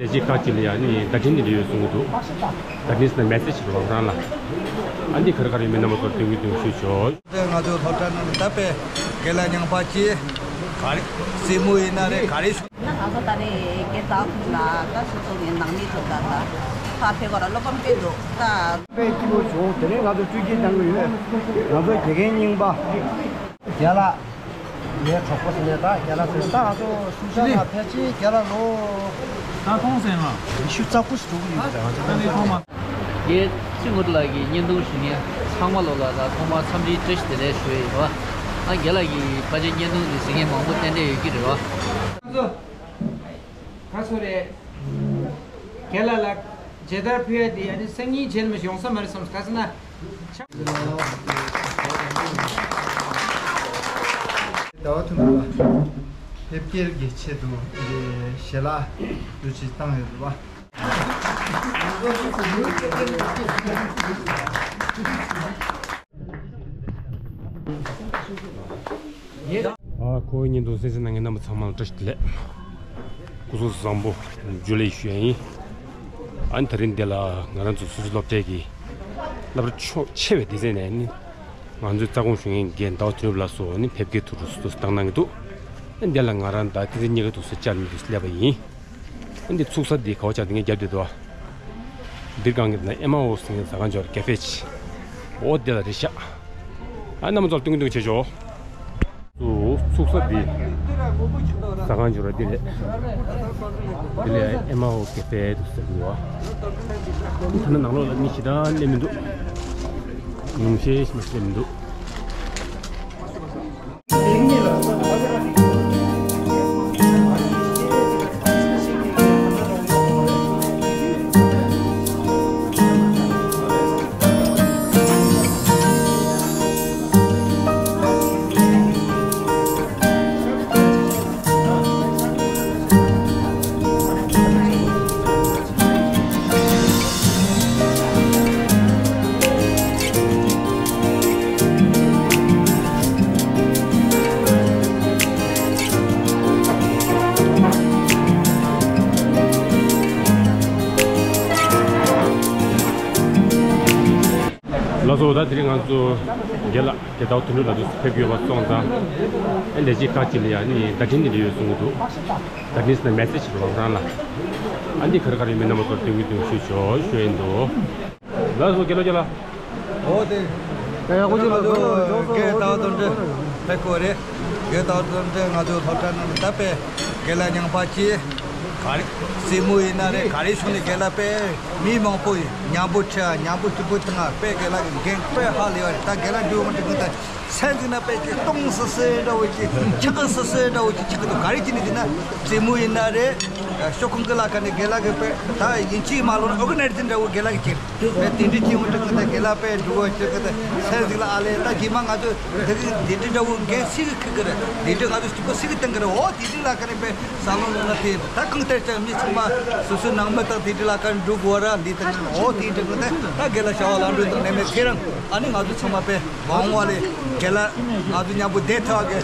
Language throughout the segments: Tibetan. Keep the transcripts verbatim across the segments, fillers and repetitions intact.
ལས་བྱེད་ཁག་ཅིག་ལ་ཡང་ནི་བརྡ་འཕྲིན་འདི་འདྲ་ཡོད་གསུང་གི་འདུག་བརྡ་འཕྲིན་ཟེར་ན་མེ་སེ་ཇི་རེད་བ། ཁོ་རང་ལ་ཨ་འདི་ག་རེ་ག་རེ་ཡོད་མེད་རྣམ་པ་ཚོར་སྟོན་གྱི་འདུག་ཞུ་ཆོག་ང་ཚོ་སློབ་གྲྭ་ནང་ནས་ད་དཔེ་རྒན་ལགས་ཉམས་པ་ཅིག་ག་རེ་རྩེད་མོ་ཡིན་ན་རེད། ག་རེ་ཞུ། ན་ང་ཚོ་ད་རེས་རྒན་བདག་ཐུག་ལ་ད་སོ་སོ་ངའི་ནང་མི་ཚོ་ད་ད་ཕ་ཕེ་གོ་ར་སློབ་སྤམ་སྤེལ་འདུག་ད་དཔེ་སྐྱིད་པོ་བྱུང་། དེ་རིང་ང་ཚོ་སྤྲོ་སྐྱིད་བཏང་གི་ཡོད། ང་ཚོ་དགེ་རྒན་རྙིང་པ། རྒན་ལགས། ངའི་གྲོགས་པོ་ཟེར་ནས་ད་རྒན་ལགས་ཟེར། ད་ང་ཚོ་སུ་ཤ་ལ་ཕལ་ཆེར་རྒན་ལགས་ལོ། ད་མཐོང་སེང་ལ། ཉི་ཤུ་རྩ་དགུ་ཞིག་འགྲོ་གི་ཡོད་པ་རེད། ང་ཚོ་ད་ནས་མཐོང་མ། རྒན་ཚེ་དངོས་གྲུབ་ལགས་ཀྱི་བརྙན་ཐུང་ཞུ་མཁན་ཚང་མ་ལོ་ལ་ད་ཐོག་མར་འཚམས་འདྲིའི་བཀྲ་ཤིས་བདེ་ལེགས་ཞུ་ཡི་ཡོད། ཨ་རྒན་ལགས་ཀྱི་ཕལ་ཆེར་བརྙན་ཐུང་འདི་གཟིགས་མཁན་མང་པོ་ཏན་ཏན་ཡོད་ཀྱི་རེད་བ། ཁ་སོ་རེད། རྒན་ལགས་ལ་མཇལ་དར་ཕུལ་ཡ་དེ་ཡ་ནི་སང་ཉིན་རྗེས་ལ་མི་ཡོང་ས་མ་རེད་བསམ། ག་ཟེར་ན། ཟླ་བ་ཐུན་མོང་ལ་ཕེབས་སྐྱེལ་གྱི་ཆེད་དུ་འདི་ཞལ་ལག་བསྡུ་ཅིག་བཏང་ཡོད་རེད་བ། ཨ་ཁོ་བོའི་བརྙན་ཐུང་གསན་གཟིགས་གནང་མཁན་རྣམ་པ་ཚང་མ་ལ་བཀྲ་ཤིས་བདེ་ལེགས། སྐུ་གཟུགས་བཟང་པོ། འཇུ་ལེ་ཞུ་ཡ་ཡིན། ཨ་ནི་དེ་རིང་འདི་ལ་ང་རང་ཚོ་སོ་སོའི་སློབ་གྲྭའི་གི་སློབ་གྲྭ་ཕྱོགས་ཆེ་བའི་སྡེ་ཚན་ནས་ནི་ང་ཚོའི་རྩ་དགོངས་ཞུ་མཁན་རྒན་ཟླ་བ་དོན་གྲུབ་ལགས་སུ་ནི་ཕེབས་སྐྱེལ་དུ་རུ་སུ་བཏང་གནང་གི་འདུག་ཨ་ནི་འདི་ལ་ང་རང་ད་ཏི་ཙི་གཉིས་ཀ་དུ་སུ་བཅར་མི་འདུག་སླེབས་པ་ཡིན། ཨ་ནི་ཚུགས་ས་འདི་ག་བ་ཅག་འདི་ངས་རྒྱབ་བསྡད་འདུག་འདིར་གང་གི་ན་ཨེ་མ་འོ་ཟེར་མཁན་ཟ་ཁང་ཅིག་ཡོད་རེད། ཀེ་ཧྥེ་ཅིག་འོ་འདི་ལ་རེད་ཤག་ཨ་རྣམ་པ་ཚོར་སྟོན་གྱི་འདུག་བྱེད་ཆོག་ཚུགས་ས་འདི་ཟ་ཁང་ཅིག་ཡོད་རེད། འདི་རེད། འདི་ལ་ཨེ་མ་འོ་ཀེ་ཧྥེ་འདུག་ཟེར་གྱི་ཡོད། ཐ་ན་ནང་ལོགས་ལ་མི་ཞེ་དྲག་སླེབས་མི་འདུག་ཉུང་ཤས་ཤིག་མ་སླེབས་མི་འདུག་ལགས་སོ། ད་དེ་རིང་ང་ཚོ་རྒན་ལགས་རྒན་ཟླ་བ་དོན་གྲུབ་ལགས་ཚོ་ཕེབས་ཡོད་པ་སོང་ཙང་ཨ་ལས་བྱེད་ཁག་ཅིག་ལ་ཡང་ནི་བརྡ་འཕྲིན་འདི་འདྲ་ཡོད་གསུང་གི་འདུག་བརྡ་འཕྲིན་ཟེར་ན་མེ་སེ་ཇི་རེད་བ། ཁོ་རང་ལ་ཨ་འདི་ག་རེ་ག་རེ་ཡོད་མེད་རྣམ་པ་ཚོར་སྟོན་གྱི་འདུག་ཞུ་ཆོག་ཞུ་ཡིན་འདུག་ལགས་སོ། རྒན་ལགས་རྒན་ལགས། འོ་དེ། ཨེ་ཀོ་ཅི་ལ་ང་ཚོ་རྒན་ཟླ་བ་དོན་གྲུབ་ཕེབས་ཀྱི་ཡོད་རེད། རྒན་ཟླ་བ་དོན་གྲུབ་ང་ཚོ་སློབ་གྲྭ་ནང་ནས་ད་དཔེ་རྒན་ལགས་ཉམས་པ་ཅིག་ག་རེ་རྩེད་མོ་ཡིན་ན་རེད། ག་རེ་བྱུང་ནས་རྒན་ལགས་དཔེ་མི་མང་པོ་ཡིན་ཉམས་པོ་ཆེ་ཉམས་པོ་སྐྱིད་པོ་བཏང་དཔེ་རྒན་ལགས་ཀྱི་འགན་དཔེ་ཧ་ལས་པ་རེད། ད་རྒན་ལགས་འགྲོ་མི་འགྲོ་གི་ད་སེམས་ཅིག་ན་དཔེ་ཅིག་གཏོང་སི་སི་འདྲ་བོ་ཅིག་ཆགས་སི་སི་འདྲ་བོ་ཅིག་ཆགས་གི་འདུག་ག་རེ་བྱས་ནས་བྱས་ན་རྩེད་མོ་ཡིན་ན་རེད། ཤོག་ཁང་གི་ལ་ཁ་ནས་རྒན་ལགས་ཀྱི་དཔེ་ད་ཡིན་གཅིག་མ་ལོ་ན་ཨོ་ག་ནའི་ཛིང་འདྲ་བོ་རྒན་ལགས་ཀྱི་ཅིག་དཔེ་དེ་འདྲའི་ཅིག་འོང་དྲག་གི་ད་རྒན་ལགས་དཔེ་འགྲོ་བ་ཅིག་གི་ད་སེམས་ཅིག་ལ་ཨ་ལས་ད་རྗེས་མ་ང་ཚོ་དེ་གི་དེ་འདྲའི་འདྲ་བོ་འགན་སི་གི་ཁུར་གི་རེད། དེ་འདྲའི་ང་ཚོ་སྐྱིད་པོ་སི་གི་བཏང་གི་རེད། འོ་དེ་འདྲའི་ལ་ཁ་ནས་དཔེ་ས་ལོང་ལོང་ན་དེ་ད་གང་ལྟར་ཀྱང་མི་ཚང་མ་སོ་སོའི་ནང་མི་དང་དེ་འདྲའི་ལ་ཁ་འགྲོ་དགོས་ར་འདི་ད་འོ་དེ་འདྲ་གི་ད་ད་རྒན་ལགས་བྱ་བ་ལམ་འགྲོ་དང་ནས་མེད་ཁྱེད་རང་ཨ་ནི་ང་ཚོ་ཚང་མ་དཔེ་མ་འོངས་པ་ལས་རྒན་ལགས་ང་ཚོ་མཉམ་པོ་བསྡད་ཐུབ་གི་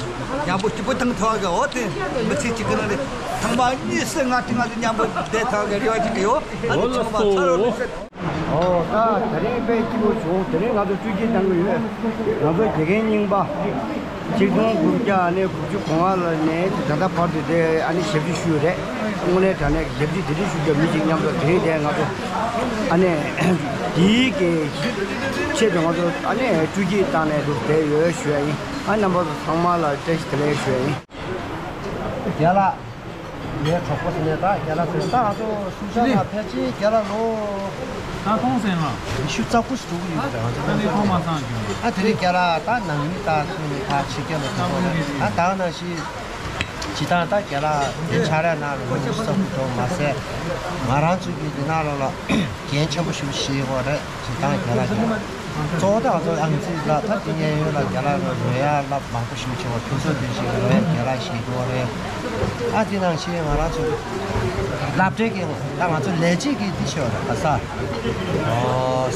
མཉམ་པོ་སྐྱིད་པོ་བཏང་ཐུབ་གི་འོ་དེ་མི་ཚེ་གཅིག་གི་ནང་ནས་ཐེངས་མ་གཉིས་སུ་ང་དེ་ང་ཚོ་མཉམ་པོ་བསྡད་ཐུབ་གི་རེ་བ་ཅིག་ཡོད། ཨ་ནི་ཚང་མ་ཚར་བ་ལོས་ཤེས། ཨོ་ད་དེ་རིང་དཔེ་སྐྱིད་པོ་བྱུང་། དེ་རིང་ང་ཚོ་སྤྲོ་སྐྱིད་བཏང་གི་ཡོད། ང་ཚོ་དགེ་རྒན་རྙིང་པ། ཆིག་སྟོང་དགུ་བརྒྱ་ཨ་ནི་དགུ་བཅུ་གོ་ལྔ་ལོ་ནས་ད་ལྟ་བར་དུ་དེ་ཨ་ནི་ཞབས་ཕྱི་ཞུས་རེད། དངོས་གནས་དྲང་གནས་ཞབས་ཕྱི་དེ་འདྲ་ཞུ་རྒྱུ་མི་ཞིག་མཉམ་དུ་དེ་རིང་དེ་ང་ཚོ་ཨ་ནི་དེའི་གི་ཆེད་དུ་ང་ཚོ་ཨ་ནི་སྤྲོ་སྐྱིད་བཏང་ནས་འདུག་བསྡད་ཡོད་ཞུ་ཡ་ཡིན། ཨ་རྣམ་པ་ཚོ་ཚང་མ་ལ་བཀྲ་ཤིས་བདེ་ལེགས་ཞུ་ཡ་ཡིན། རྒན་ལགས། ངའི་གྲོགས་པོ་དེ་ནས་ད་རྒན་ལགས་ཟེར། ད་ང་ཚོ་སུམ་ཅུ་ལ་ཕལ་ཆེར་རྒན་ལགས་ལོ། ད་མཐོང་སེང་ལ། ཉི་ཤུ་རྩ་དགུ་ཞིག་འགྲོ་གི་ཡོད་རེད། ང་ཚོ་ད་ནི་མཐོང་མ་སང་གི། ད་དེ་རིང་རྒན་ལགས་ད་ནང་མི་ད་ཚུར་ནས་ད་ཕྱི་རྒྱལ་ལ་ཐུག་གི་རེད། ད་ད་ནང་བཞིན་ཇི་ལྟར་ད་རྒན་ལགས་འདི་ཕྱག་ལས་གནང་རོགས་ཉི་ཤུ་རྩ་དགུ་འགྲོ་མ་ཟད། ང་རང་ཚོ་གི་འདི་ནང་ལོགས་ལ་འགན་ཆེན་པོ་ཞིག་བཞེས་ཡོད་རེད། ཇི་ལྟར་རྒན་ལགས་ཀྱིས། གཙོ་བོ་ད་ང་ཚོ་ཨང་རྩིས་ལ་ད་དེ་ཉན་ཡོད་ལ་རྒན་ལགས་ལ་རོལ་ཡ་ལ་མང་པོ་ཞིག་བྱེད་པ་ཕུན་ཚོགས་བདེ་ཞིག་རོལ་ཡ་རྒན་ལགས་ཞིག་ཡོད་རེད། ཨ་དེ་ནང་བཞིན་ང་རང་ཚོ་སློབ་གྲྭའི་གི་ད་ང་ཚོ་ལས་བྱེད་ཀྱི་དེ་ཤོད་རེད། ག་ས་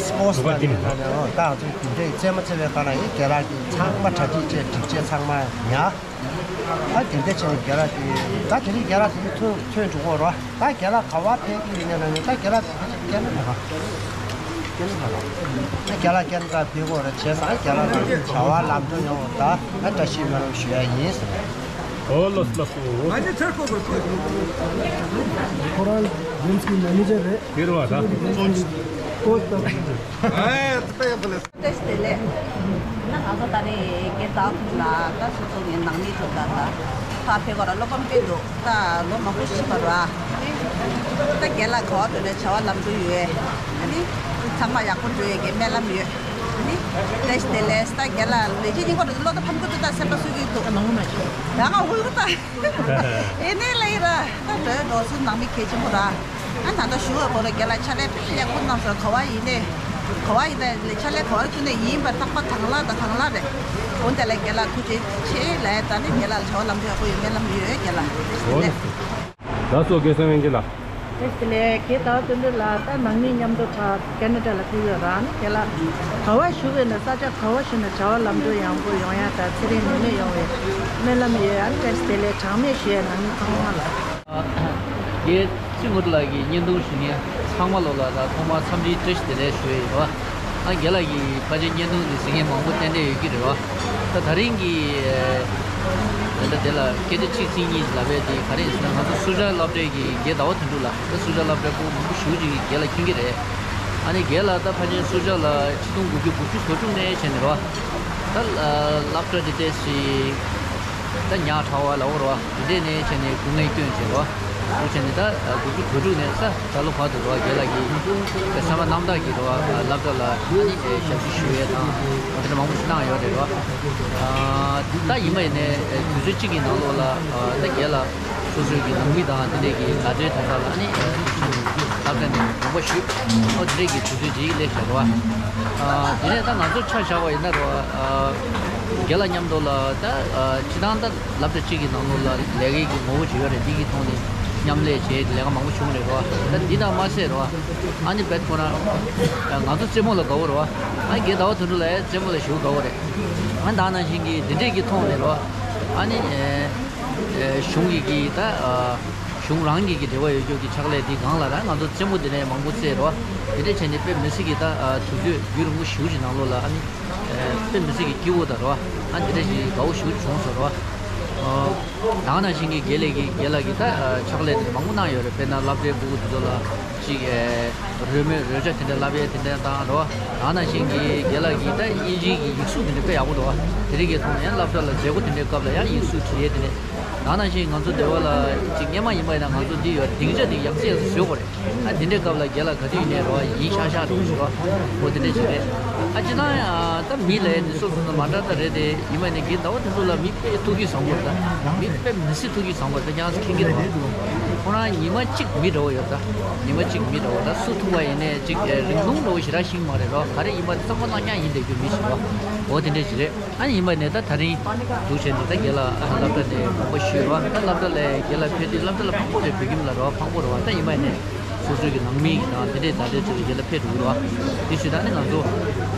སི་པོར་ཊི་ལ་ནས་ད་ནས་ད་ང་ཚོ་དེ་འདྲའི་རྩེད་མོ་རྩེ་བའི་སྒང་ལ་ཡི་རྒན་ལགས་ཀྱིས་ཚང་མ་གྲ་སྒྲིག་བྱས་སྒྲིག་ཆས་ཚང་མ་ཉར། ད་དེ་འདྲ་བྱས་ནས་རྒན་ལགས་དེ་ད་དེ་རིང་རྒན་ལགས་དེ་ཚོ་ཐོན་འགྲོ་གི་རེད་བ། ད་རྒན་ལགས་ག་པར་ཕེབས་ཀྱི་ཡིན་ན་ནི་ད་རྒན་ལགས་དེ་ཚོ་སྐད་ནི་མ་གཏོང་། སྐད་ནི་མ་གཏོང་། ད་རྒན་ལགས་སྐད་ནི་ད་ཕེབས་གི་རེད། བྱས་ཙང་རྒན་ལགས་ལ་བྱ་བ་ལམ་འགྲོ་ཡོང་བ་ད་ད་བཀྲ་ཤིས་སྨོན་ལམ་ཞུ་ཡ་ཡིན་ཟེར། ཨོ་ལགས་སོ་ལགས་སོ། ཁོ་རང་ཇེམ་སི་གི་མེ་ནེ་ཇར་རེད། དེ་རེད་བ་ད། ཨོ་ལགས་སོ། བཀྲ་ཤིས་བདེ་ལེགས། ད་ང་ཚོ་ད་རེས་རྒན་བདག་ཁོང་ལ་ད་སོ་སོ་ངའི་ནང་མི་ཚོ་ད་ད་ཕར་ཕེབས་པ་ར་སློབ་ཕམ་དཔེ་འདུག་ད་ལོ་མང་པོ་ཞིག་བར་བ། ད་རྒན་ལགས་ག་པར་འགྲོ་ནས་བྱ་བ་ལམ་འགྲོ་ཡོད། ཨ་ནི་ཚང་མ་ཡག་པོ་འགྲོ་ཡས་ཀྱི་སྨོན་ལམ་ཡོད། ཨ་ནི་བཀྲ་ཤིས་བདེ་ལེགས། ད་རྒན་ལགས་ལས་བྱེད་རྙིང་པ་འགྲོ་དུས་བློ་ད་ཕམ་གི་འདུག་ད་སེམས་པ་སུ་གི་འདུག་ད་མང་པོ་མ་ཤེས། ཡང་ང་ཧུ་ད། ཨེ་ནས་ལ་ཡི་ར། ད་འགྲོ་འགྲོ་སུ་ནང་མི་གལ་ཆེན་པོ་ར། ཨ་ད་ལྟ་ཞུ་བ་བོ་ར་རྒན་ལགས་ཕྱག་ལས་དཔེ་ཡག་པོ་གནང་སོང་། ག་བ་ཡིན་ནས། ག་བ་ཡིན་ནས་ལས་ཕྱག་ལས་ག་བ་ཁྱོན་ནས་ཡིན་པ་རྟག་པ་དང་ལ་དང་དང་ལ་རེད། འོན་ཏེ་ལས་རྒན་ལགས་ཐུགས་རྗེ་ཆེ་ལས་ད་ནི་རྒན་ལགས་ལ་བྱ་བ་ལམ་འགྲོ་ཡག་པོ་ཡོད་སྨོན་ལམ་ཡོད་རྒན་ལགས། ལགས་སོ་རྒན་སེང་དབང་རྒྱལ་ལགས། ལགས་སོ་ལགས། རྒན་ཟླ་བ་དོན་གྲུབ་ལགས་ད་ནང་མི་མཉམ་དུ་ཕར་ཁེ་ན་ཌ་ལ་ཕེབས་ཡོད་ར། ཨ་ནི་རྒན་ལགས་ག་བ་བཞུགས་པའི་ནང་ས་ཆ་ག་བ་བཞུགས་ནས་བྱ་བ་ལམ་འགྲོ་ཡག་པོ་ཡོང་ཡ་ད་ཚེ་རིང་ནད་མེད་ཡོང་བའི་སྨོན་ལམ་ཡོད། ཨ་ནི་བཀྲ་ཤིས་བདེ་ལེགས་གྲངས་མེད་ཞུ་ཡ་ནང་མི་ཚང་མ་ལ། རྒན་བཙུན་མོ་ལགས་ཀྱི་བརྙན་ཐུང་ཞུ་མཁན་ཚང་མ་ལོ་ལ་ད་ཐོག་མར་འཚམས་འདྲི་བཀྲ་ཤིས་བདེ་ལེགས་ཞུ་ཡ་ཡིན་རོ། ཨ་རྒན་ལགས་ཀྱི་ཕལ་ཆེར་བརྙན་ཐུང་འདི་གཟིགས་མཁན་མང་པོ་ཏན་ཏན་ཡོད་ཀྱི་རེད་བ། ད་ད་རིང་གི་ད་ལྟ་དེ་ལ་སྐད་ཆ་གཅིག་ཚིག་གཉིས་ལབ་པའི་དེ་ག་རེ་ཡིན་ཟེར་ན། ང་ཚོ་སུ་ཇཱ་སློབ་གྲྭའི་གི་རྒན་ཟླ་བ་དོན་གྲུབ་ལགས། ད་སུ་ཇཱ་སློབ་གྲྭ་ཕྲུ་གུ་མང་པོ་ཞེ་པོ་ཅིག་གིས་རྒན་ལགས་མཁྱེན་གྱི་རེད། ཨ་ནི་རྒན་ལགས་ད་ཕལ་ཆེར་སུ་ཇཱ་ལ་ཆིག་སྟོང་དགུ་བརྒྱ་དགུ་བཅུ་གོ་དྲུག་ནས་བྱས་ནས་རོ། ད་སློབ་གྲྭ་དེ་ཏོག་ཙམ་ད་ཉག་ཕྲ་བ་ལབ་དགོས་རེད་བ། དེ་འདྲས་ནས་བྱས་ནས་སྐུ་ངལ་བསྐྱོན་བྱས་རེད་བ། དེ་བྱས་ནས་ད་དགུ་བཅུ་གོ་དྲུག་ནས་ས་ད་ལོ་བར་དུ་རེད་བ། རྒན་ལགས་ཀྱིས་ཚང་མ་རྣམ་དག་གིས་རེད་བ། སློབ་གྲྭ་ལ་ཨ་ནི་ཞབས་ཞུ་ཞུ་ཡས་དང་དེ་འདྲ་མང་པོ་ཞིག་གནང་ཡོད་རེད་བ། ད་ཡིན་པ་ཡིན་ནའི་དུས་ཚོད་གཅིག་གི་ནང་ལོགས་ལ་ད་རྒན་ལགས་སོ་སོའི་གི་ནང་མི་དང་དེ་འདྲས་ཀྱི་བརྡ་སྤྲོད་དེ་དག་ལ་ཨ་ནི་སློབ་གྲྭ་ནས་དགོངས་པ་ཞུས། ཨོ་དེ་འདྲས་ཀྱི་དུས་ཚོད་ཅིག་སླེབས་བཞག་རེད་བ། དེ་ནས་ད་ང་ཚོ་ཆ་བཞག་པ་ཡིན་ན་རེད་བ། རྒན་ལགས་མཉམ་དུ་ལ་ད་སྤྱི་བཏང་ད་སློབ་གྲྭ་གཅིག་གི་ནང་ལོགས་ལ་ལས་ཀའི་གི་ངོ་བོ་ཅིག་ཡོད་རེད། འདི་གི་ཐོག་ནས་མཉམ་ལས་བྱས་ལས་ཀ་མང་པོ་བྱུང་རེད་རོ། ད་འདི་དང་མ་ཟད་རོ། ཨ་ནི་བེད་ཁོ་ན་ང་ཚོ་རྩེད་མོ་ལ་དགའ་བོ་རོ། ཨ་རྒན་ཟླ་བ་དོན་གྲུབ་ལགས་རྩེད་མོ་ལ་ཞེ་པོ་དགའ་བོ་རེད། ཨ་ད་ནང་བཞིན་གི་འདི་འདྲས་ཀྱི་ཐོག་ནས་རོ། ཨ་ནི་གཞུང་གི་གི་ད་གཞུང་རང་གི་གི་འབྲེལ་བ་ཡོད་རྒྱུ་གི་ཕྱག་ལས་འདི་སྒང་ལ་ར་ང་ཚོ་རྩེད་མོ་འདི་ནས་མང་པོ་རྩེད་རོ། འདི་འདྲས་བྱས་ནས་དཔེ་མི་སྲིད་གི་ད་དུས་ཚོད་རྒྱུན་རིང་པོ་ཞེ་པོ་ཞིག་ནང་ལོགས་ལ་ཨ་ནི། དཔེ་མི་སྲིད་ཀྱི་སྐྱིད་པོ་དང་རོ། ཨ་འདི་འདྲ་ཞིག་དགའ་བོ་ཞེ་པོ་བྱུང་སོང་རོ། ད་ནང་བཞིན་གྱི་རྒན་ལགས་ཀྱི་རྒན་ལགས་ཀྱི་ད་ཕྱག་ལས་དེ་མང་པོ་གནང་ཡོད་རེད། དཔེར་ན་སློབ་གྲྭའི་ཕྲུ་གུ་དེ་ཚོ་ལ་ཅིག་རོལ་མོའི་རོལ་ཆ་དེ་འདྲ་བསླབ་ཡས་དེ་འདྲ་དང་རོ། ད་ནང་བཞིན་གྱི་རྒན་ལགས་ཀྱི་ད་དབྱིན་ཇིའི་གི་ཡིག་གཟུགས་དེ་འདྲ་དཔེ་ཡག་པོ་འདུག་དེ་རིང་གི་ཐོག་ནས་ཡང་སློབ་གྲྭ་ལ་མཛད་སྒོ་དེ་འདྲའི་སྐབས་ལ་ཡང་ཡིག་གཟུགས་བྲིས་ཡས་དེ་འདྲ། ད་ནང་བཞིན་ང་ཚོ་སྡེ་བ་ལ་ཅིག་སྔས་མ་ཡིན་པ་ཡིན་ན་ང་ཚོ་འདི་ཡོད་སྡིངས་ཆ་འདི་ཡག་ཚད་ཡག་ཚད་བཟོས་དགོས་རེད། ཨ་འདི་འདྲའི་སྐབས་ལ་རྒན་ལགས་ག་དུས་ཡིན་ནའི་རོ་ཡིན་ཤག་ཤག་འགྲོ་བཞིན་རོ། འོ་འདི་འདྲ་ཞིག་རེད། ཨ་སྤྱིར་བཏང་ཡང་ད་མི་ལ་ནི་སོ་སོ་ཚོ་མ་འདྲ་ད་རེད་དེ། ཡིན་པ་ནི་རྒན་ཟླ་བ་དོན་གྲུབ་ལགས་མི་དཔེ་ཐུགས་རྒྱུས་བཟང་པོ་རེད། ད་མི་དཔེ་མི་སྲིད་ཐུགས་རྒྱུས་བཟང་པོ་རེད། ད་ཡང་མཁྱེན་གྱི་རེད་བ། ཁོ་རང་ཉི་མ་གཅིག་མི་འདྲ་བོ་ཡོད། ད་ཉི་མ་གཅིག་མི་འདྲ་བོ་ད་སུ་ཐུག་པ་ཡིན་ནའི་གཅིག་རིང་ཐུང་འདྲ་བོ་ཞེ་དྲག་ཤེས་ཀྱི་མ་རེད་རོ། ག་རེ་ཡིན་པ་ནི་གཙང་མ་གཙང་རྐྱང་ཡིན་བསྡད་རྒྱུ་མི་ཞིག་རོ། འོ་དེ་འདྲ་ཞིག་རེད། ཨ་ནི་ཡིན་པ་ནས་ད་ད་རིང་འདུག་བྱས་ནས་ད་རྒན་ལགས་སློབ་གྲྭ་ནས་དགོངས་པ་ཞུས་རོགས། ད་སློབ་གྲྭ་ལ་རྒན་ལགས་ཕེབས་དུས་སློབ་གྲྭ་ལ་ཕངས་པོ་རེད། བོད་ཁྱིམ་ལ་རོགས་ཕངས་པོ་རེད་བ། ད་ཡིན་པ་ནས་སོ་སོའི་གི་ནང་མི་དང་དེ་འདྲས་ད་འདྲས་ཚོ་རྒན་ལགས་ཕེབས་འགྲོ་གི་རེད་བ། དེ་ཞུས་ད་ནི་ང་ཚོ་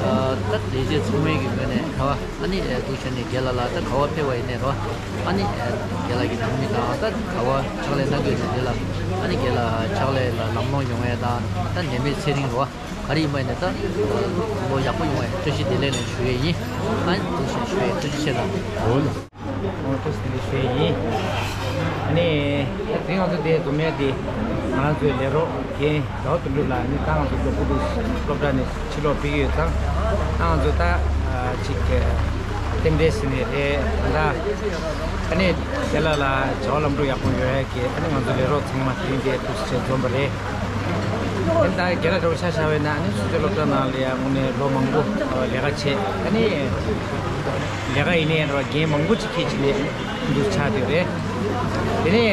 ད་ལས་བྱེད་ཚང་མའི་གི་ངོས་ནས་ག་བ་ཨ་ནི་འདུག་བྱས་ནས་རྒན་ལགས་ལ་ད་ག་བ་ཕེབས་པ་ཡིན་ནས་རོགས། ཨ་ནི་རྒན་ལགས་ཀྱི་ནང་མི་དང་ད་ག་བ་ཕྱག་ལས་གནང་གི་ཡོད་ན་དེ་ལ་ཨ་ནི་རྒན་ལགས་ཕྱག་ལས་ལ་ལམ་ལྷོང་ཡོང་ཡས་དང་ད་ནད་མེད་ཚེ་རིང་རོགས། ག་རེ་ཡིན་པ་ཡིན་ན་ད་ལོ་ཡག་པོ་ཡོང་བའི་བཀྲ་ཤིས་བདེ་ལེགས་ནས་ཞུ་ཡས་ཡིན། ཨ་ནི་ཐུགས་རྗེ་ཆེ་ཞུ་ཡས། ཐུགས་རྗེ་ཆེ་ལགས། འོ་ལགས། འོ་བཀྲ་ཤིས་བདེ་ལེགས་ཞུ་ཡས་ཡིན། ཨ་ནི་ད་དེ་ང་ཚོ་དེ་འཛོམས་ཡས་དེ་ང་རང་ཚོའི་ལས་རོགས་རྒན་ཟླ་བ་དོན་གྲུབ་ལགས་ནི་ད་ང་ཚོ་མགྱོགས་པོ་འདུག་སློབ་གྲྭ་ནས་ཕྱིར་ལོག་ཕེབས་ཀྱི་ཡོད་ཙང་། ད་ང་ཚོ་ད་ཅིག་རྟེན་འབྲེལ་ཟེར་ནས་རེད་ད། ཨ་ནི་རྒན་ལགས་ལ་བྱ་བ་ལམ་འགྲོ་ཡག་པོ་ཡོང་ཡས་ཀྱི་ཨ་ནི་ང་ཚོ་ལས་རོགས་ཚང་མ་དེ་རིང་དེ་འདུག་སེ་འཛོམས་པ་རེད། ཨ་ནི་ད་རྒན་ལགས་འདྲ་བོ་ཆ་བཞག་པ་ཡིན་ན་ཨ་ནི་སུ་ཇཱ་སློབ་གྲྭ་ནང་ལ་ཡང་དངོས་གནས་ལོ་མང་པོ་ལས་ཀ་བྱས། ཨ་ནི་ལས་ཀ་ཡིན་ནའི་རོགས་འགན་མང་པོ་ཅིག་འཁྱེར་བྱས་ནས་འདུག་ཆགས་བསྡད་རེད། དེ་ནས་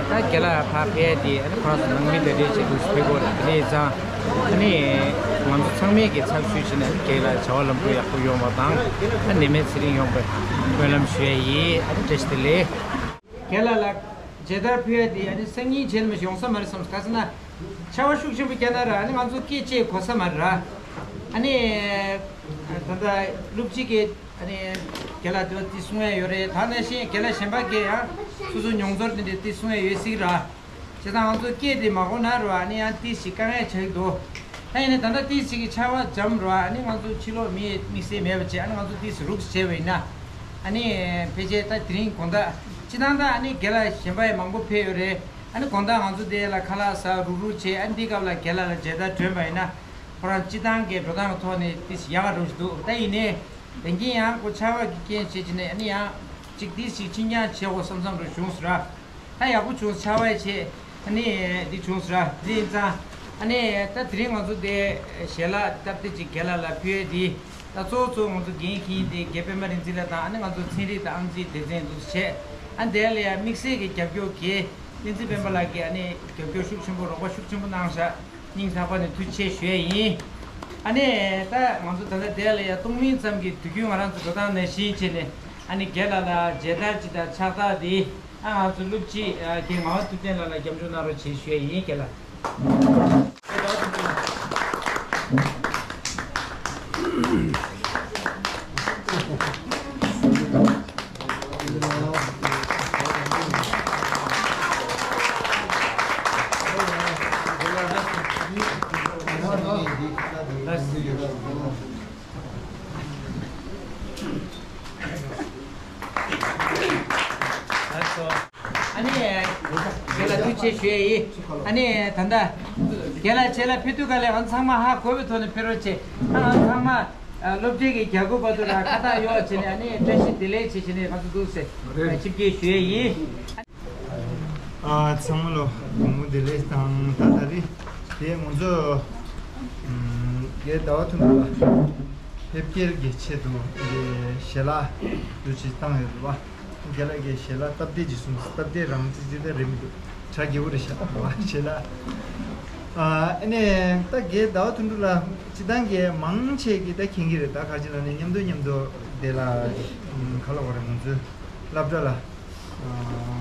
ད་རྒན་ལགས་ཕར་ཕེབས་ཏེ་ཨ་ནི་ཁོ་རང་ཚོ་ནང་མི་དེ་འདྲས་ཅིག་འདུག་ཕེབས་དགོས་རེད། དེ་ནས་ཙང་ཨ་ནི་ང་ཚོ་ཚང་མས་ཀྱི་ཚབ་ཞུས་བྱས་ནས་ཨ་ནི་རྒན་ལགས་བྱ་བ་ལམ་འགྲོ་ཡག་པོ་ཡོང་བ་དང་ཨ་ནི་ནད་མེད་ཚེ་རིང་ཡོང་བའི་སྨོན་ལམ་ཞུ་ཡས་ཡིན། ཨ་ནི་བཀྲ་ཤིས་བདེ་ལེགས། རྒན་ལགས་ལ་མཇལ་དར་ཕུལ་ཡ་དེ་ཨ་ནི་སང་ཉིན་བྱས་ན་མི་ཡོང་ས་མ་རེད་བསམ། ག་ཟེར་ན་ཆར་པ་ཤུགས་ཆེན་པོ་བརྒྱབ་ན་ར་ཨ་ནི་ང་ཚོ་སྐད་ཆ་གོ་ས་མ་རེད་ར། ཨ་ནི་ད་ལྟ་སློབ་སྤྱི་གི་ཨ་ནི་ རྒན་ལགས་དེ་བ་དེ་གསུང་ཡ་ཡོད་རེད། ད་ནང་བཞིན་རྒན་ལགས་གཞན་པ་གིས་ཡང་སོ་སོའི་མྱོང་ཚོར་དེ་འདྲས་དེ་གསུང་ཡ་ཡོད་སྲིད་ར། བྱས་ཙང་ང་ཚོ་སྐད་དེ་མ་གོ་ན་ར་ཨ་ནི་ཡང་ཏིས་ཞིག་དཀའ་ངལ་ཆགས་ཀྱི་འདུག་ད་ཡིན་ནའི་ད་ལྟ་ཏིས་ཞིག་གི་ཆར་པ་འཇམ་ར་ཨ་ནི་ང་ཚོ་ཕྱི་ལོགས་མི་དམིགས་བསལ་མེད་པ་བྱས། ཨ་ནི་ང་ཚོ་ཏིས་རུག་བྱས་པ་ཡིན་ན་ཨ་ནི་ཕལ་ཆེར་ད་དེ་རིང་དགོང་དག་སྤྱི་བཏང་ད་ཨ་ནི་རྒན་ལགས་གཞན་པ་ཡང་མང་པོ་ཕེབས་ཡོད་རེད། ཨ་ནི་དགོང་དག་ང་ཚོ་དེ་ལ་ཁ་ལག་ཟ་རུག་རུག་བྱས། ཨ་ནི་འདི་སྐབས་ལ་རྒན་ལགས་ལ་མཇལ་དར་སྒྲོན་པ་ཡིན་ན་ཁོ་རང་སྤྱི་བཏང་གི་འགྲོ་སྟངས་ཀྱི་ཐོག་ནས་ཏིས་ཡག་ག་འགྲོ་བཞིན་འདུག་ད་ཡིན་ནའི་དེང་གི་ཡང་ཁོ་ཆར་པ་གི་རྐྱེན་བྱས་བྱས་ནས་ཨ་ནི་ཡང་གཅིག་ཏིས་ཞིག་ཕྱིན་རྐྱང་བྱེད་དགོས་བསམ་བསམ་འདྲ་བྱུང་སོང་ར། ད་ཡག་པོ་བྱུང་། ཆར་པ་ཡང་ཆད། ཨ་ནི་འདི་བྱུང་ཟེར་ར། དེ་ཡིན་ཙང་ཨ་ནི་ད་དེ་རིང་ང་ཚོ་དེ་ཞལ་ལག་སྟབས་བདེ་ཅིག་རྒན་ལགས་ལ་ཕུལ་ཡས་དེ། ད་གཙོ་བོ་གཙོ་བོ་ང་ཚོ་འགན་འཁྱེར་མཁན་དེ་རྒན་པད་མ་རིག་འཛིན་ལགས་དང་། ཨ་ནི་ང་ཚོ་ཚན་རིག་དང་ཨང་རྩིས་སྡེ་ཚན་འདུག་བྱས། ཨ་ནི་དེ་ལ་ཡང་དམིགས་བསལ་གྱི་རྒྱབ་སྐྱོར་གྱིས་བསྟན་འཛིན་སྤེན་པ་ལགས་ཀྱིས་ཨ་ནི་རྒྱབ་སྐྱོར་ཤུགས་ཆེན་པོ་རོགས་པ་ཤུགས་ཆེན་པོ་གནང་བཞག་སྙིང་ཐག་པ་ནས་ཐུགས་རྗེ་ཆེ་ཞུ་ཡས་ཡིན། ཨ་ནི་ད་ང་ཚོ་ད་ལྟ་དེ་ལ་ཡང་གཏོང་མིན་ཙམ་གྱི་དུས་རྒྱུན་ང་རང་ཚོ་འགྲོ་སྟངས་ནང་བཞིན་བྱས་ནས་ཨ་ནི་རྒན་ལགས་ལ་མཇལ་དར་ཅིག་དང་ཕྱག་རྟགས་དེ། ཨ་ང་ཚོ་སློབ་སྤྱི་ཨ་རྒན་ངག་དབང་ཐུབ་བསྟན་ལགས་ལ་སྐྱབས་འཇུག་གནང་རོགས་བྱེད་ཞུ་ཡས་ཡིན། རྒན་ལགས། ཨ་ནི་རྒན་ལགས་ཐུགས་རྗེ་ཆེ་ཞུ་ཡས་ཡིན། ཨ་ནི་ད་ལྟ་རྒན་ལགས་རྗེས་ལ་ཕེབས་དུས་ག་ལེ་ང་ཚང་མ་ཧ་གོ་བའི་ཐོག་ནས་ཕེབས་རོགས་བྱེད། ཨ་ང་ཚང་མ་སློབ་གྲྭའི་གི་རྒྱལ་སྒོ་བར་དུ་ལ་ཁ་བཏགས་གཡོག་བྱས་ནས་ཨ་ནི་བཀྲ་ཤིས་བདེ་ལེགས་བྱེད་བྱས་ནས་ང་ཚོ་འདུག་ཟེར་ཆིབས་བསྐྱོད་ཞུ་ཡས་ཡིན། ཨ་ཚང་མ་ལོ་དགོང་མོ་བདེ་ལེགས་དང་། ད་ད་རེས་དེ་ང་ཚོ་ཨམ་རྒན་ཟླ་བ་དོན་གྲུབ་ལགས་ཕེབས་སྐྱེལ་གྱི་ཆེད་དུ་དེ་ཞལ་ལག་འདུ་ཅིག་བཏང་ཡོད་རེད་པ། རྒན་ལགས་ཀྱིས་ཞལ་ལག་སྟབས་བདེ་ཅིག་གསུངས། སྟབས་བདེ་རང་ཅི་ཅི་ད་རེད་མི་འདུག་གྲ་རྒྱས་པོ་རེད་ཤག་རེད་པ་ཞལ་ལག་ཨ་ཨ་ནི་ད་རྒན་ཟླ་བ་དོན་གྲུབ་ལགས་སྤྱི་བཏང་གི་མང་ཆེ་གིས་ད་མཁྱེན་གྱི་རེད། ད་ག་ཅི་ལབ་ན་མཉམ་དུ་མཉམ་དུ་དེ་ལ་ཨམ་ག་ལབ་དགོས་རེད། ང་ཚོའི་སློབ་གྲྭ་ལ་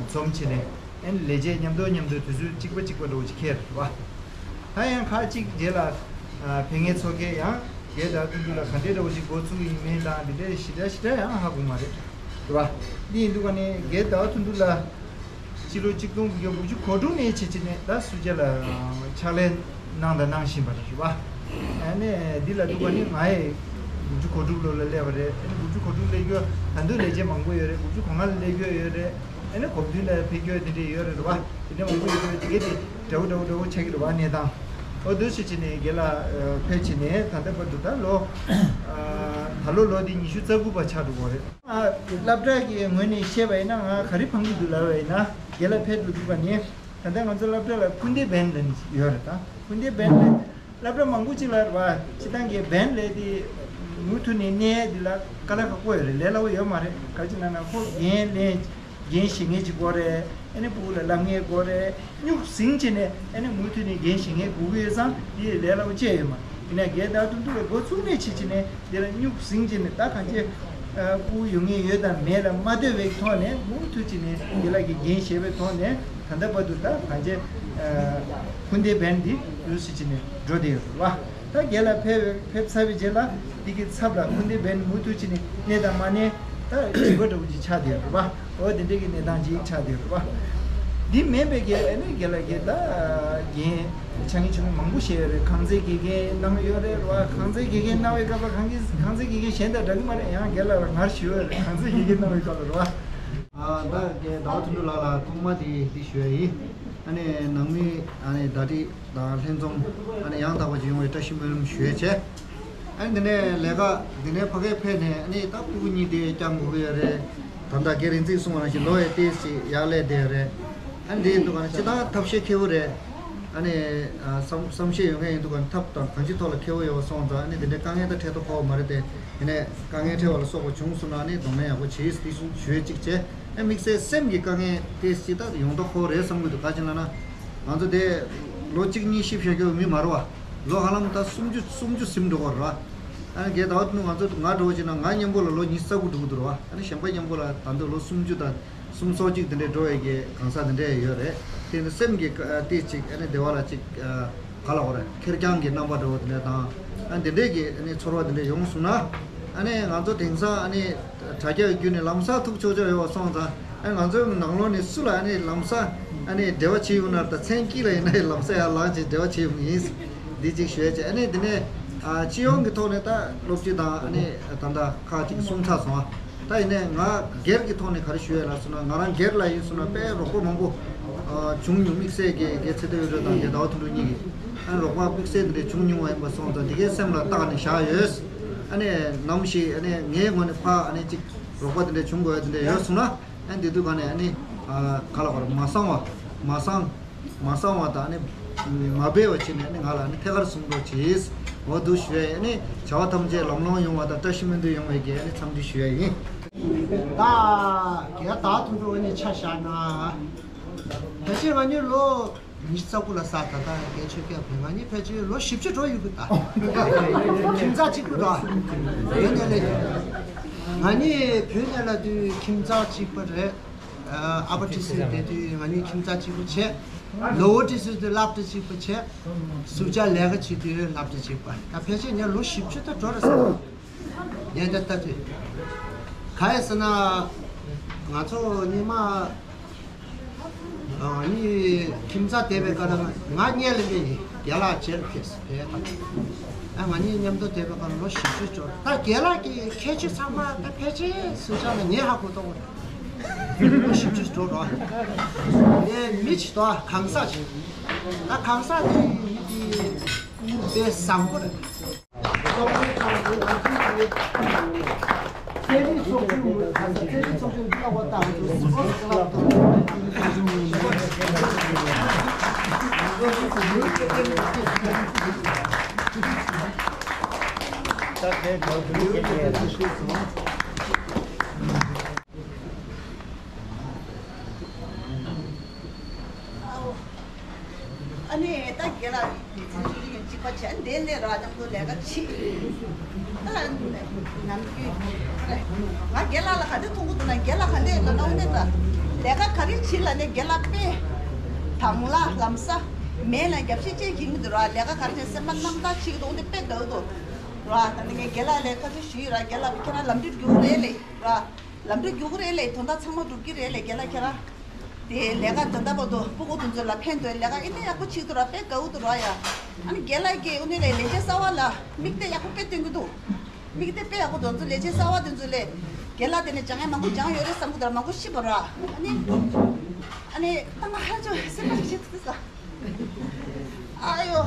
འཛོམས་བྱས་ནས་ཨ་ནི་ལས་བྱེད་མཉམ་དུ་མཉམ་དུ་དུས་ཚོད་གཅིག་པ་གཅིག་པ་འདྲ་བོ་ཅིག་འཁེལ་རེད་པ། ད་ཡང་ཁག་ཅིག་རྗེས་ལ་ཕན་ངེས་ཚོགས་ཀས་ཡང་རྒན་ཟླ་བ་དོན་གྲུབ་ལགས་ག་འདྲའི་འདྲ་བོ་ཞིག་འགོ་ཚུགས་ཀྱི་ཡིན་མིན་དང་འདི་འདྲའི་ཞེ་དྲག་ཞེ་དྲག་ཡང་ཧ་གོ་མ་རེད། རེད་པ། འདི་ཡིན་དུས་ག་ནས་རྒན་ཟླ་བ་དོན་གྲུབ་ལགས་སྤྱི་ལོ་གཅིག་སྟོང་དགུ་བརྒྱ་དགུ་བཅུ་གོ་དྲུག་ནས་བྱས་བྱས་ནས་ད་སུ་ཇཱ་ལ་ཕྱག་ལས་གནང་དང་གནང་བཞིན་པ་རེད་པ། ཨ་ནི་འདི་ལ་འདུག་པ་ནི་ང་ཡི་དགུ་བཅུ་གོ་དྲུག་ལོ་ལ་སླེབས་པ་རེད། ཨ་ནི་དགུ་བཅུ་གོ་དྲུག་སླེབས་རྒྱུ་ད་དུང་ལས་བྱེད་མང་པོ་ཡོད་རེད། དགུ་བཅུ་གོ་ལྔ་ལ་སླེབས་རྒྱུ་ཡོད་རེད། ཨ་ནི་གོ་བདུན་ལ་ཕེབས་རྒྱུ་དེ་འདྲས་ཡོད་རེད་པ། དེ་འདྲ་མང་པོ་ཡོད་རེད། དེ་གས་དེ་འདྲ་བོ་འདྲ་བོ་འདྲ་བོ་ཆགས་ཀྱི་རེད་པ་གནས་སྟངས། འོ་འདུག་སེ་བྱས་ནས་རྒན་ལགས་ཕེབས་བྱས་ནས་ད་ལྟ་བར་དུ་ད་ལོ་ད་ལོ་ལོ་དེ་ཉི་ཤུ་རྩ་དགུ་པ་ཆགས་འགྲོ་གི་རེད། ཨ་སློབ་གྲྭ་གི་ངོས་ནས་བཤད་པ་ཡིན་ན་ང་ག་རེ་ཕངས་ཀྱི་འདུག་ལབ་པ་ཡིན་ན་རྒན་ལགས་ཕེབས་འགྲོ་དུས་ག་ནས་ད་ལྟ་ང་ཚོ་སློབ་གྲྭ་ལ་སྐུ་འདེབས་བན་ལབ་ནས་ཡོད་རེད། ད་སྐུ་འདེབས་བན་ལབ་སློབ་གྲྭ་མང་པོ་ཅིག་ལ་རེད་པ། སྤྱི་བཏང་གི་བན་ལབ་དེ་མུ་མཐུད་ནས་གནས་འདི་ལ་དཀའ་ལས་ཁག་པོ་ཡོད་རེད། ལས་སླ་པོ་ཡོད་མ་རེད། ག་ཅི་ལབ་ན་ཁོ་འགན་ལེན་འགན་བཞེས་མཁན་ཅིག་དགོས་རེད། ཨ་ནི་ཕྲུ་གུ་ལ་བསླབ་མཁན་དགོས་རེད། སྨྱུག་ཟིང་བྱས་ནས་ཨ་ནི་མུ་མཐུད་ནས་འགན་བཞེས་མཁན་དགོས་ཀྱི་ཡོད་ཙང་དེ་ལས་སླ་པོ་ཅིག་ཡོད་མ་རེད། ཡིན་ན་རྒན་ཟླ་བ་དོན་གྲུབ་ལགས་འགོ་ཚུགས་ནས་བྱས་བྱས་ནས་འདི་ལ་སྨྱུག་ཟིང་བྱས་ནས་ད་གང་ཅི་ཕྲུ་གུ་ཡོད་མཁན་ཡོད་དང་མེད་ལ་མ་ལྟོས་པའི་ཐོག་ནས་མུ་མཐུད་བྱས་ནས་རྒན་ལགས་ཀྱིས་འགན་བཞེས་པའི་ཐོག་ནས་ད་ལྟ་བར་དུ་ད་གང་ཅི་སྐུ་འདེབས་བན་འདི་འདུག་སེ་བྱས་ནས་འགྲོ་བསྡད་ཡོད་རེད་པ། ད་རྒན་ལགས་ཕེབས་ཕེབས་ཚར་བའི་རྗེས་ལ་འདི་གི་ཚབ་ལ་སྐུ་འདེབས་བན་མུ་མཐུད་བྱས་ནས་གནས་དང་མ་གནས་ད་བྱིས་པ་འདྲ་བོ་ཅིག་ཆགས་བསྡད་ཡོད་རེད་པ། འོ་དེ་འདྲའི་གི་གནས་སྟངས་ཅིག་ཆགས་བསྡད་ཡོད་རེད་པ། འདི་མིན་པའི་གི་ཨ་ནི་རྒན་ལགས་ཀྱིས་ད་འགན་ཆ་ངེས་ཆུང་ངུ་མང་པོ་བཞེས་ཡོད་རེད། ཁང་ཚན་དགེ་རྒན་གནང་ཡོད་རེད་པ། ཁང་ཚན་དགེ་རྒན་གནང་བའི་སྐབས་ལ་ཁང་ཚན་དགེ་རྒན་གཞན་དང་འདྲ་གི་མ་རེད། ཡང་རྒན་ལགས་ལ་ངར་ཞུ་ཡོད་རེད། ཁང་ཚན་དགེ་རྒན་གནང་བའི་སྐབས་ལ་རེད་པ། ཨ་ད་རྒན་ཟླ་བ་དོན་གྲུབ་ལགས་ལ་ཐོག་མ་དེ་འདི་ཞུ་ཡ་ཡིན། ཨ་ནི་ནང་མི་ཨ་ནི་ཟླ་སྒྲིལ་དང་ལྷན་འཛོམས་ཨ་ནི་ཡང་དག་པ་ཅིག་ཡོང་བའི་བཀྲ་ཤིས་སྨོན་ལམ་ཞུ་ཡ་བྱས། ཨ་ནི་འདི་ནས་ལས་ཀ་འདི་ནས་ཕ་གིར་ཕེབས་ནས་ཨ་ནི་ད་ཕྲུ་གུ་གཉིས་དེ་བསྐྱངས་དགོས་ཀྱི་ཡོད་རེད། ད་ལྟ་རྒན་རིག་འཛིན་གསུང་བ་ནང་བཞིན་ལོ་ཡང་ཏོག་ཙམ་ཡར་སླེབས་བསྡད་ཡོད་རེད། ཨ་ནི་འདི་ཡིན་དུས་ག་ནས་སྤྱིར་བཏང་ཐབས་ཤེས་མཁས་པོ་རེད། ཨ་ནི་ཨ་བསམ་བསམ་ཤེས་ཡོད་མཁན་ཡིན་དུས་ག་ནས་ཐབས་དང་གང་ཅིའི་ཐོག་ལ་མཁས་པོ་ཡོད་པ་སོང་ཙང་ཨ་ནི་འདི་འདྲའི་དཀའ་ངལ་ད་འཕྲད་མདོག་ཁ་པོ་མ་རེད་དེ། ཡིན་ནའི་དཀའ་ངལ་འཕྲད་པ་ལ་སོགས་པ་བྱུང་སོང་ན་ཨ་ནི་གདོང་ལེན་ཡག་པོ་བྱེད་ཟེར་ཞུ་ཡས་གཅིག་བྱས། ཨ་དམིགས་བསལ་སེམས་ཀྱི་དཀའ་ངལ་དེ་ཅིག་ད་ཡོང་མདོག་ཁ་པོ་རེད་བསམ་གྱི་འདུག་ག་ཅི་ལབ་ན། ང་ཚོ་དེ་ལོ་གཅིག་གཉིས་ཤི་བཞག་རྒྱུ་མི་མ་རེད་པ། ལོ་ཧ་ལམ་ད་སུམ་ཅུ་སུམ་ཅུ་ཟིན་འགྲོ་གི་རེད་པ། ཨ་ནི་རྒན་ཟླ་བ་དོན་གྲུབ་ང་ཚོ་ང་འདྲ་བོ་བྱས་ན་ང་མཉམ་པོ་ལ་ལོ་ཉི་ཤུ་རྩ་དགུ་འགྲོ་གི་འདུག་རེད་པ། ཨ་ནི་གཞན་པ་མཉམ་པོ་ལ་ད་དུང་ལོ་སུམ་ཅུ་དང་སུམ་ཅུ་སོ་གཅིག་དེ་འདྲའི་འགྲོ་ཡས་ཀྱི་གང་ཟག་དེ་འདྲ་ཡོད་རེད། དེ་ནི་སེམས་ཀྱི་ཀ་ཏོག་ཙམ་ཨ་ནི་བདེ་བ་ལ་ཅིག་ག་ལབ་དགོས་རེད། ཁེར་རྐྱང་གི་རྣམ་པ་འདྲ་བོ་དེ་འདྲ་དང་། ཨ་འདི་འདྲས་ཀྱི་ཨ་ནི་ཚོར་བ་དེ་འདྲ་ཡོང་སོང་ན། ཨ་ ཨ་ནི་ང་ཚོ་དེང་སང་ཨ་ནི་དྲ་རྒྱ་བརྒྱུད་ནས་ལམ་སང་ཐུག་ཆོག་ཆོག་ཡོད་པ་སོང་ཙང་། ཨ་ནི་ང་ཚོའི་ནང་ལོགས་ནས་སུ་ལ་ཨ་ནི་ལམ་སང་ཨ་ནི་འབྲེལ་བ་བྱེད་ཡོང་ན། ད་མཚན་དཀྱིལ་ལ་ཡིན་ན་ལམ་སང་ཡར་ལངས་བྱས་འབྲེལ་བ་བྱེད་ཡོང་གི་ཡིན། འདི་གཅིག་ཞུ་ཡ་བྱས། ཨ་ནི་དེ་ནས་ཨ་སྤྱི་ཡོངས་ཀྱི་ཐོག་ནས་ད་སློབ་སྤྱི་དང་ཨ་ནི་ད་ལྟ་ཁག་ཅིག་གསུངས་ཚར་སོང་ཨ། ད་ཡིན་ནའི་ང་སྒེར་གྱི་ཐོག་ནས་ག་རེ་ཞུ་ཡ་ལབ་སོང་ན། ང་རང་སྒེར་ལ་ཡིན་སོང་ན་དཔེ་རོགས་པ་མང་པོ་ཨ་བྱུང་མྱོང་། དམིགས་བསལ་གྱི་རྒན་ཚེ་བརྟན་དབྱངས་སྒྲོན་དང་རྒན་ཟླ་བ་དོན་གྲུབ་གཉིས་ཀྱིས་ཨ་ནི་རོགས་པ་དམིགས་བསལ་དེ་འདྲ་བྱུང་མྱོང་བ་ཡིན་པ་སོང་ཙང་། དེ་གའི་སེམས་ལ་བཏགས་ནས་བཞག་ཡོད། ཨ་ནི་ནམ་ཞིག་ཨ་ནི་ངའི་ངོས་ནས་ཕར་ཨ་ནི་ཅིག་རོགས་པ་དེ་འདྲ་བྱུང་དགོས་ཡ་དེ་འདྲ་ཡོད་སོང་ན། ཨ་ནི་དེ་དུས་ག་ནས་ཨ་ནི་ཨ་ག་ལ་བར་མ་གསང་བ་མ་གསང་མ་གསང་བ་དང་། ཨ་ནི་མ་འབད་བ་བྱས་ནས་ཨ་ནི་ང་ལ་ཨ་ནི་ཐད་ཀར་གསུང་རོགས་གྱིས། འོ་འདུག་ཞུ་ཡ་ཡིན། ཨ་ནི་བྱ་བ་ཐམས་ཅད་ལམ་ལྷོང་ཡོང་བ་དང་བཀྲ་ཤིས་སྨོན་འདུན་ཡོང་བའི་གི་ཨ་ནི་འཚམས་འདྲི་ཞུ་ཡ་ཡིན། ད་རྒན་ཟླ་བ་དོན་གྲུབ་ཨ་ནི་ཆ་བཞག་ན། ད་ཕལ་ཆེར་ང་གཉིས་ལོ་ཉི་ཤུ་རྩ་དགུ་ལ་ས་ད་ལྟ་རྒན་ཆོས་སྐྱབས་བོད་ང་གཉིས་ཕལ་ཆེར་ལོ་བཞི་བཅུ་འགྲོ་ཡོད་གི། ད་ཁྱིམ་ཚང་གཅིག་པུ་ར་བོད་ནས་སླེབས། ང་གཉིས་བོད་ནས་སླེབས་དུས་ཁྱིམ་ཚང་གཅིག་པ་རེད། ཨ་ཕ་ཏི་སེ་བསྡད་དུས་ང་གཉིས་ཁྱིམ་ཚང་གཅིག་པ་བྱས། ལོ་བོ་ཏི་སེ་དུས་སློབ་གྲྭ་གཅིག་པ་བྱས། ཟུར་བཅར་ལས་ཀ་བྱེད་དུས་སློབ་གྲྭ་གཅིག་པ། ད་ཕལ་ཆེར་ངས་ལོ་བཞི་བཅུ་ད་འགྲོ་རེད་ཟེར། ངས་ད་ལྟ་དུས་ག་རེ་ཟེར་ན། ང་ཚོ་སྔོན་མ་ཨ་ནི་ཁྱིམ་ཚང་བསྡད་པའི་སྐབས་ལ་ང་གཉལ་ལ་མེད་ཡིན། རྒན་ལགས་རྗེས་ལ་ཕེབས་ཕེབས་དང་། ཨ་ང་གཉིས་མཉམ་དུ་བསྡད་པའི་སྐབས་ལ་ལོ་བཞི་བཅུ་འགྲོ། ད་རྒན་ལགས་ཀྱི་ཁྱད་ཆོས་ཚང་མ་ད་ཕལ་ཆེར་ཟུར་བཅར་ལ་ངས་ཧ་གོ་ཐུབ་པ་རེད། ལོ་བཞི་བཅུ་འགྲོ་རོགས། ངས་མི་ཅིག་དང་གང་ཟག་ཅིག་ད་གང་ཟག་དེ་མི་དེ་དཔེ་བཟང་པོ་རེད། ཨ་ནི་ད་རྒན་ལགས་ཚང་ཚུལ་ཡིན་གཅིག་པ་བྱས། འདི་ནས་ར་མཉམ་དུ་ལས་ཀ་བྱེད། ད་ནམ་རྒྱུན་ང་རྒན་ལགས་ལ་ག་འདྲ་མཐོང་གི་འདུག་ན། རྒན་ལགས་ག་འདྲ་ལབ་ན། འོ་ནས་ད་ལས་ཀ་ག་རེ་བྱེད་ལབ་ནས་རྒན་ལགས་དཔེ་དང་བླངས་ལམ་སང་མེད་ལ་རྒྱབ་བཤིག་ཅན་གྱིས་མི་འདུག་ར། ལས་ཀ་ག་རེ་བྱས་སེམས་པ་རྣམ་དག་བྱེད་ཀྱི་འདུག་འོ་འདི་དཔེ་དགའ་གི་འདུག་ར། ད་ནི་ངས་རྒན་ལགས་ལ་ཁ་ཚོན་ཞུས་ཡོད་ར། རྒན་ལགས་ཁྱེད་རང་ལམ་འགྲོ་རྒྱུག་རེད་ལེ་ར། ལམ་འགྲོ་རྒྱུག་རེད་ལེ། དོན་དག་ཚང་མ་འགྲུབ་ཀྱི་རེད་ལེ། རྒན་ལགས་ཁྱེད་རང་དེ་ལས་ཀ་ད་ལྟ་བར་དུ་སྤུ་གུ་དེ་ཚོ་ལ་ཕན་ཐོགས། ལས་ཀ་ཨེ་འདྲ་ཡག་པོ་བྱེད་འདུག་ར། དཔེ་དགའ་བོ་འདུག་ར་ཡ། ཨ་ནི་རྒན་ལགས་ཀྱིས་འོ་ནི་ལས་ལས་བྱེད་གསར་པ་ལ་དམིགས་གཏད་ཡག་པོ་དཔེ་སྟོན་གྱི་འདུག་དམིགས་གཏད་དཔེ་ཡག་པོ་འདུག་ཚོ་ལས་བྱེད་གསར་པ་དེ་ཚོ་ལས་རྒན་ལགས་དེ་ནས་སྦྱང་ཡ་མང་པོ་སྦྱང་ཡོད་རེད་བསམ་གྱི་འདུག་ར། མང་པོ་ཤེས་པ་ར། ཨ་ནི་ཨ་ནི་ད་ང་ཧ་ཅང་སེམས་པ་ཞིག་ཐུག་ས། ཨ་ཡོ།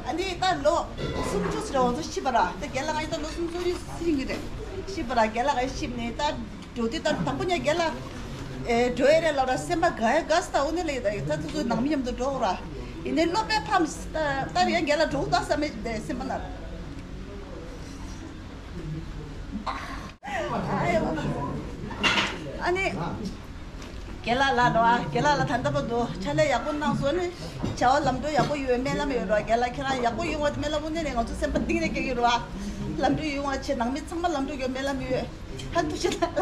ཨ་ནི་ད་ལོ་སུམ་ཅུ་ཟེར་བ་ཚོ་ཤི་བ་ར། ད་རྒན་ལགས་ང་ཡི་ད་ལོ་སུམ་ཅུ་ཡིན་གྱི་རེད། ཤི་བ་ར། རྒན་ལགས་ང་ཤི་ནས་ད་འགྲོ་དུས་ད་དང་པོ་ཉལ་རྒན་ལགས་ཨེ་འགྲོ་ཡ་རེད་ལབ་ར། སེམས་པ་དགའ་ཡ་དགའ་སི་ད། འོ་ནི་ལས་ད་ད་ཚོ་ཚོ་ནང་མི་མཉམ་དུ་འགྲོ་ར། ཡིན་ནའི་སློབ་དཔོན་ཕམ་ད་ད་རེད་རྒན་ལགས་འགྲོ་ད་བསམ་མེད་སེམས་པ་ན། ཨ་ཡོ། ཨ་ནི། རྒན་ལགས་ལ་རོ་ཨ། རྒན་ལགས་ལ་ད་ལྟ་བར་དུ་ཕྱག་ལས་ཡག་པོ་གནང་སོང་ནི། བྱ་བ་ལམ་འགྲོ་ཡག་པོ་ཡོད་སྨོན་ལམ་ཡོད་རོ། རྒན་ལགས་ཁྱེད་རང་ཡག་པོ་ཡོང་བ་སྨོན་ལམ་འོ་ནི་ནས་ང་ཚོ་སེམས་པ་གཏིང་ནས་སྐྱེ་གི་རོ་ཨ། ལམ་འགྲོ་ཡོང་བ་བྱེད། ནང་མི་ཚང་མ་ལམ་འགྲོ་ཡོད་སྨོན་ལམ་ཡོད། ཧ་ཐུགས་རྗེ་གནང་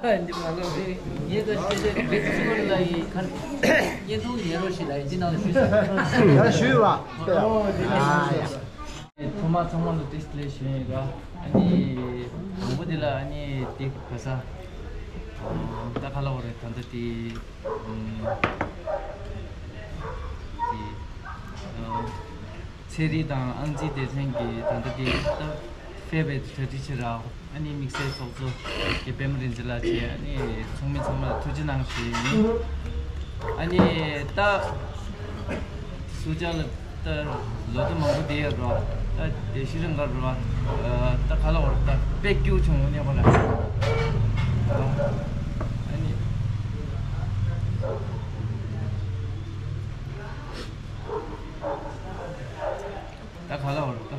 ལ། འདི་མ་ལོ་རེ་ངས་ད་ཤེས་ཚད་རེད། ཚུལ་ལ་ཡི་ཁར་བརྙན་ཐུང་ཉན་རོགས་ཞེས་ལ་ཡི་འདི་ནང་ལ་ཞུས་སོང་། ཡ་ཞུས་ལ། ཨོ་དེ་ནས་ཨ་ཡ། ཐོག་མ་ཚང་མ་ལ་བཀྲ་ཤིས་བདེ་ལེགས་ཞུ་ཡིན་ར། ཨ་ནི་དང་པོ་དེ་ལ་ཨ་ནི་དེ་ག་ས་ད་ག་ལ་བ་རེད། ད་ལྟ་དེ་དེ་ཚེ་རིང་དང་ཨང་རྩིས་སྡེ་ཚན་གྱི་ད་ལྟ་དེ་ད་ཕེབས་པའི་གྲ་སྒྲིག་བྱེད་ར། ཨ་ནི་དམིགས་བསལ་ཚོགས་གཙོ་རྒན་པད་མ་རིག་འཛིན་ལགས་བཅས། ཨ་ནི་ཚོགས་མི་ཚང་མ་ལ་ཐུགས་རྗེ་གནང་ཞུ་ཡིན། ཨ་ནི་ད་སུ་ཅང་ལ་ད་ལོ་ད་མང་པོ་བསྡད་ཡོད་རོ། ད་བསྡད་ཤི་རིང་ག་རོ། ད་ག་ལ་བར་ད་དཔེ་སྐྱིད་བྱུང་ནས་བ་ལ། ཨ་ནི། ད་ག་ལ་བར་ད་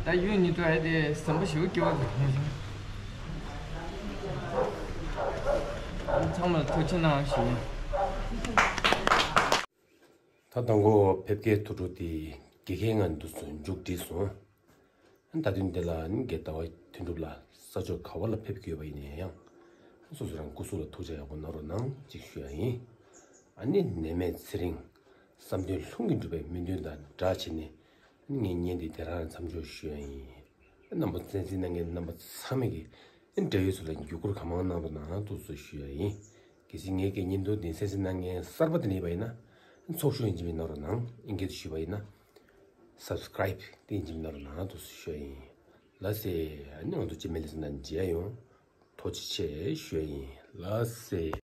ད་ཡུལ་ཉིད་དུ་ཨེ་དེ་ཟམ་པ་ཞིག་སྐྱེ་བ་དེ་ཚང་མ་ལ་ཐུགས་རྗེ་གནང་ཞུ། ད་དང་པོ་ཕེབས་སྐྱེལ་ཐུགས་སྤྲོ་དེ་དགེ་རྒན་ང་འདུག་སོང་མཇུག་བསྒྲིལ་སོང་། ད་དུས་འདི་ལ་ནི་རྒན་ཟླ་བ་དོན་གྲུབ་ལགས་ས་ཕྱོགས་ག་བ་ལ་ཕེབས་ཀྱི་ཡོད་པ་ཡིན་ན་ཡང་སོ་སོ་རང་སྐུ་གཟུགས་ལ་ཐུགས་ཅག་ཡག་པོ་གནང་རོགས་གནང་ཅིག་ཞུ་ཡ་ཡིན། ཨ་ནི་ནད་མེད་ཚེ་རིང་། བསམ་དོན་ལྷུན་གྱིས་འགྲུབ་པའི་སྨོན་འདུན་དང་སྦྲགས་བྱས་ནས། ངའི་བརྙན་འདི་དེ་རང་མཚམས་འཇོག་ཞུ་ཡ་ཡིན། རྣམ་པ་གསན་གཟིགས་གནང་མཁན་རྣམ་པ་ཚང་མས་ཀྱི་འབྲེལ་ཡོད་ཚོ་ལ་བརྒྱུད་སྐུར་གང་མང་གནང་རོགས་གནང་ཐུགས་སུ་ཞུ་ཡ་ཡིན། གལ་སྲིད་ངའི་གི་བརྙན་ཐུང་འདི་གསན་གཟིགས་གནང་མཁན་གསར་པ་དེ་ནས་ཡིན་པ་ཡིན་ན། ཚོགས་ཞུགས་ཡིན་གཅིག་མིན་གནང་རོགས་གནང་། ཨིན་སྐད་དུ་ཞུས་པ་ཡིན་ན། Subscribe དེ་ཡིན་གཅིག་མིན་གནང་རོགས་གནང་ཐུགས་སུ་ཞུ་ཡ་ཡིན། ལགས་སེ། ཨ་ནི་ང་ཚོ་རྗེས་མའི་ལེ་ཚན་ནང་མཇལ་ཡོང་། ཐུགས་རྗེ་ཆེ་ཞུ་ཡ་ཡིན། ལགས་སེ།